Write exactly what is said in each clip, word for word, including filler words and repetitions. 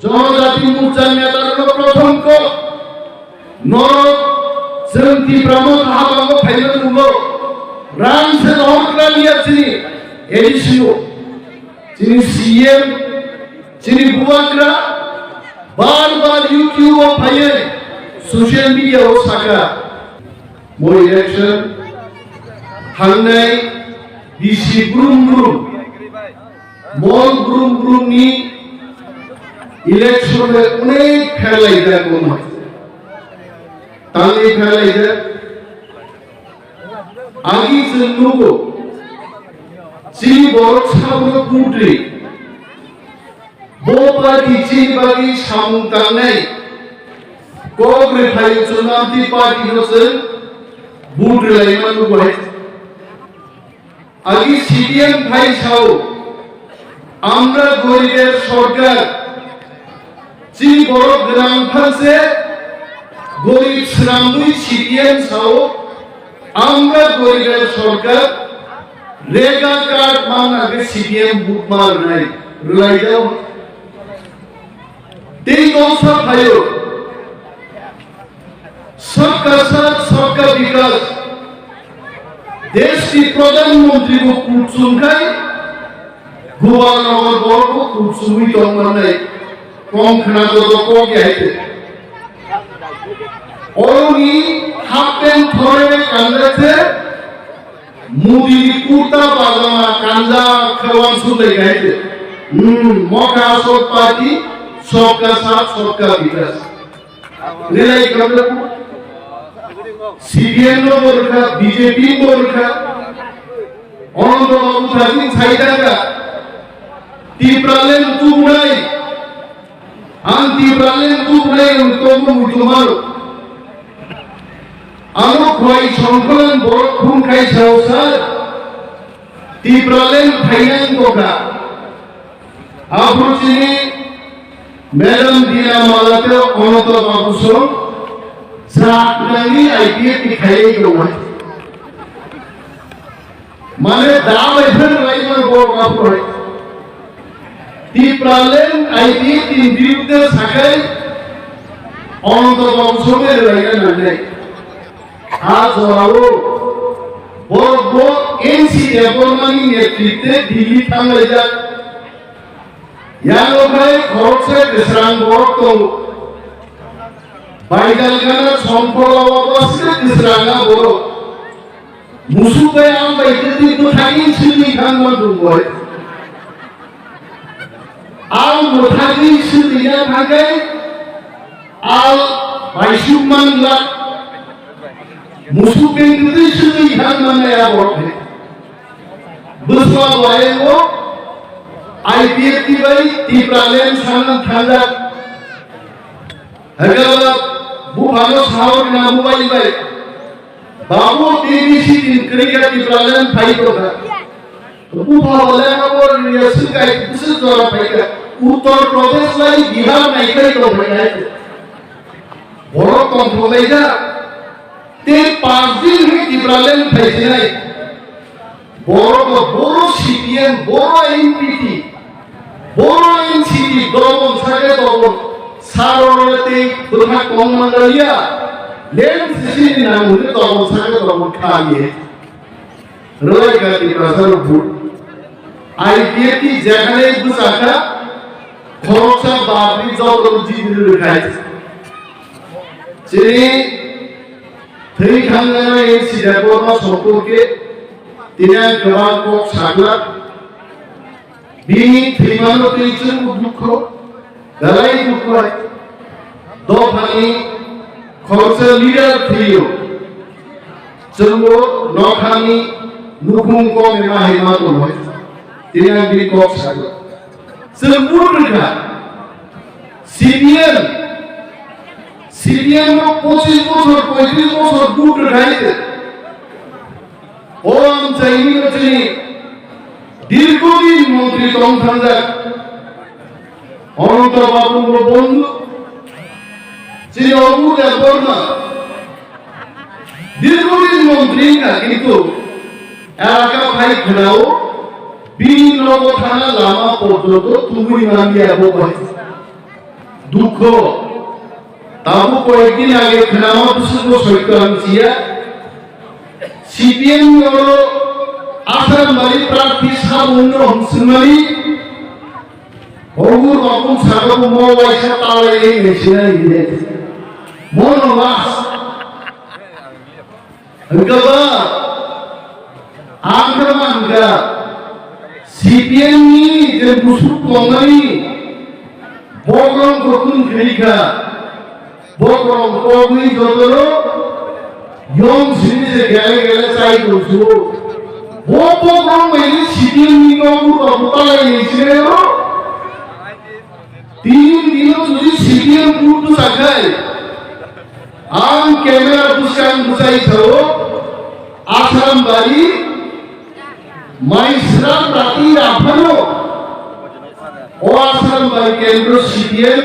Jonojati Morcha netarokno prothom kok, norok chwng Tipra Motha habango phaimani ulo rang se dohor kwrwngya chini A D C o, chini C M, chini Bubagra bar bar YouTube o phaiwi social media o sakha, mo election thangnai bisi brum brum, mol brum brum ni election bai onek pherlaijak, onek tangwi pherlaijak. Agi chwng nugo, chini borok sabno vote ri. Bo party chini bagwi samung tangnai kok rwphai chwng amtwi party no chwng vote rwlaima nugo hai. Agi C P M phai sao, "Amra goribor sorkar, chini borok gwnang phanse gorib swnamwi C P M sao, amra goribor sorkar, rega card mana ke C P M buk ma rwnai, rwlai jao." Tei kok sa phaio, "Sabka Saath, Sabka Vikas." Desh ni Pradhan Mantri bo kuchung khai, Gopal Nagar borok bo kuchungwi tong mannai. Kong khna joto kok ya hai te. Oroni half pant thore kanjak se, Modi ni kurta pajama kanjak khe wansuk lai hai te. Hmm, mokha aswk party, sabka saath, sabka vikas. Relai khamle ku. C P M no bo rwkha, B J P bo rwkha. Ananto Babu thani sai daga. Tipraland tubunai. Ang Tipraland tubunai ang tobu muitu maro. Ano khwai songkholan borok phun khai sao sir. Tipraland phainang kokha. Aphuru chini Madam Dina Mala tei Ananto Babu song sa nangni I P F T khai tongo. Mane da bai phan lai man bo ma pore. Tipraland I P F T ni birudde sakai Ananto Babu song lai nang nai. A jorao borok bo N C Debbarma ni netritwe Delhi thanglaijak. Yango khai khoroksa kwsrang borok tongo. Baidal gana Somphola o bwswk kwsrang a borok. Musuk bai ang bai kwtwi bwthagwi swtwi thangma dungoi. Ang bwthagwi swtwi ya thagai. Al baisuk mangla. Musuk bengkutwi swtwi thang mannai a borok hai. Bwsla bo ayang o I P F T bai Tipraland sana thangjak. Hwnkhe buphano sao rina bubai bai. Babu T V C din kwrwikha Tipraland phai tongkha. Bupha bo lekha pora rwya swngkha, bwswk jora phaikha. Uttar Pradesh lai Bihar naikhai tongkha. Borok tongthok laijak. Tei panch din hwnwi Tipraland phaijinai. Borok bo Boro C P M, Boro N P P, Boro N C P, dobon sakhe dobon. Sarorole tei bwthak tong manliya. Leng sisini nang hwnwi dobon sakhe dobon kha ye. Rwlai ka Tiprasa rok vote. I P F T jekhane bwsakha, khoroksa bapri joto jidri rwkhai. Chini thwi thangna N C Debbarma somporke tini ang kwbang kok sakla. Bini thwimano twi chwngbo dukho, belai dukho hai. Dophani khoroksa leader thwiyo. Chwngbo nokhani nukhung kok ema hai ma tongo hai. Tini ang bini kok sago. Chwng bun rwkha. C P M, C P M no pochis bochor, poitris bochor bun rwkha hai. O amchaini no chini dirghodin montri tong thangjak Ananta Babu bo bondhu, chini Abu Debbarma dirghodin montri wngkha, kintu elaka phai khwnao bini nogo thana lama porjonto tubui manliya bo bai. Dukho, tabuk koyekdin age khwnama bwswkbo soitto ang siya. C P M ni oro Asarambari prarthi sabungno hwnswkmani, Hogur Bakung saka bo mo waisa talai hinwi sinai hine. Mono last. Hwnkhe ba, ang khe ma hwnkha, C P M ni je musuk tongmani, bokrok kotun khiri kha, bokrok kogwi jotono yong simi je gele gele chai tongsu. Bo bokrok bai ni C P M ni nogo butalai ni sinayo. Tini dino jodi C P M butu sakhai, ang camera bwskang bwchai sao, Asarambari, mai sra prati raphano, o Asarambari kendro C P M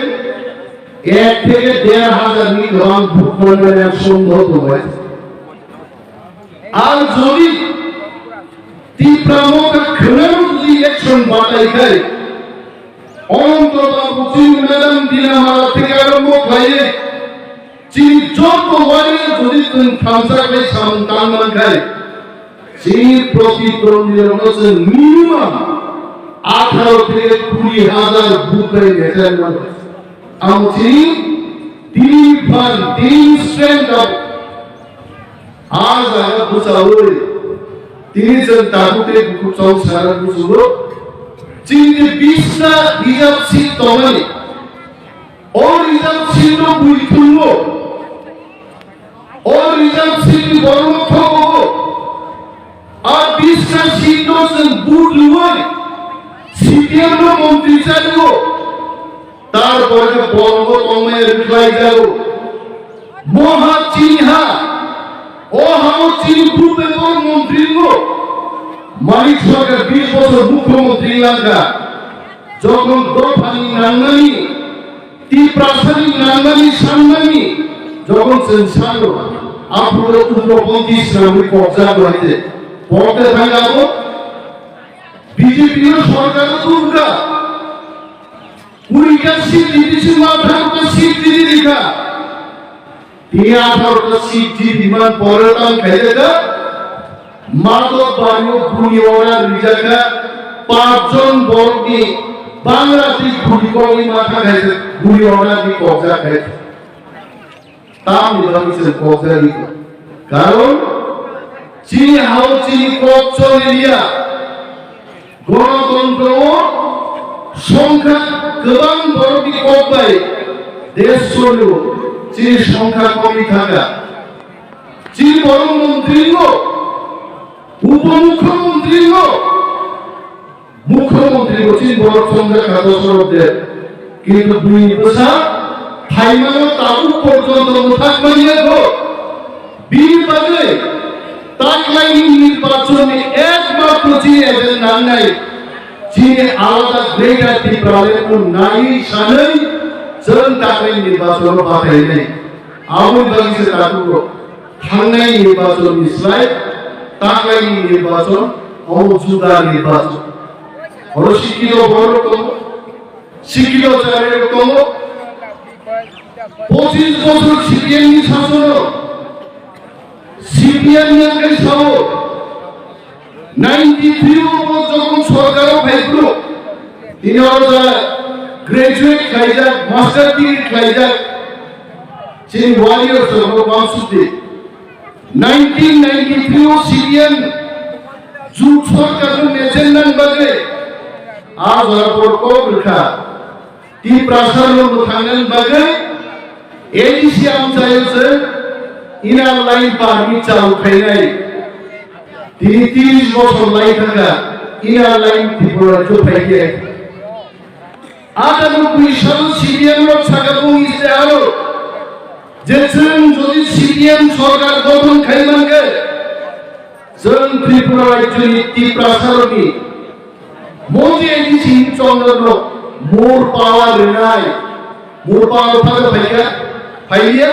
ek theke der hajar ni gabang buk manmani ang sondeho tongbai. Ar jodi Tipra Motha khwnano jodi election batai khai, Ononto Babu chini madam Dina Mala theke arombo khlaiwi chini joto warrior jodi chwng thansa khlai samung tang man khai, chini protidwandi rokno chwng minimum atharo theke kuri hajar vote bai netai mano. Ang chini tini phan, tini strength abo. A jaga bwchaui tini chwng tabuk tei bukhuk chong sana buchugo. Chini bisna reserve seat tongmani. O reserve seat no bui thumgo. O reserve seat ni borok no thogo. A bisna seat no chwng vote rwui C P M no montri chago. Tarpore khe bolongo tongmaya rwkhlai jago. Moha chini ha, o hao chini bupebor montri wngo. Manik Sarkar bish bochor mukhyamantri langkha. Jokhon dophani nangnani, Tiprasani nangnani sannani, jokhon chwng sano, aphuru ugroponthi swnamwi kokjak bai de. Kokde thangabo, B J P no sorkar tubukha. Kurita seat didi si ma atharo ta seat didi rikha. Tini atharo ta seat didi man pore tang khaijaka. Madhobari o guli order rijaka. Panch jon borok ni Bangla ti guli kok ni matha khaijak guli order ni kokjak khaijak. Tamni bagwi chwng kok jagwi tong? Karon chini hao chini kok choli liya. Gonotontro o songkha kwbang borokni kok bai desh choli o, chini songkha komwi thangkha. Chini borok montri wngo, upomukhyamantri wngo. Mukhyamantri bo chini borok chongjak kha Dosarot de. Kintu buini bwsa phaimano tabuk porjonto mwthakmani yakho. Bini bagwi taklaini nirbachonni ekmatro chini agenda nangnai. Chini alada Greater Tipraland no naiwi sanwi chwng taklaini nirbachono bathainai. Aboni bagwi se tabuk rok. Thangnai nirbachon ni slai taklaini nirbachon, omo juda nirbachon. Oro sikito borok tongo, sikito chari rok tongo. Pochis bochor C P M ni sasono C P M ni angkai sao. Ninety three o bo jokhon sorkar o phai phuru, tini oro ja graduate khlaijak, master degree khlaijak, chini warriors rok no wansuk di. Nineteen ninety three o C P M jut sorkar no mechen nang bagwi a jora por kok rwkha. Tiprasa no mwthangnani bagwi A D C amchaio se Inner Line permit chalu khainai. Tini tris bosor lai thangkha Inner Line Tripura rajyo phaikhe. Atharo bui salo C P M rok sakha bung iste aro je chwng jodi C P M sorkar gothon khai mankhe, chwng Tripura rajyoni Tiprasarokni Mondi A D C hin chongrokno more power rwnai, more power phano phaikha, phailiya.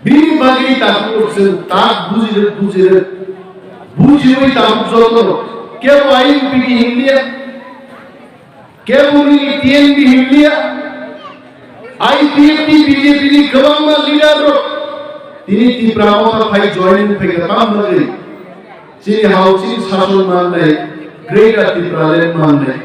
Bini bagwi tabuk chwng tak bujirwk, bujirwk, bujiwi tabuk jotono kebo I N P T hinliya, kebo nini T N V hinliya, I P F T B J P ni kwbangma leader rok tini Tipra Motha phai join wngphai kha, tamo bagwi chini hao chini sason mannai Greater Tipraland mannai.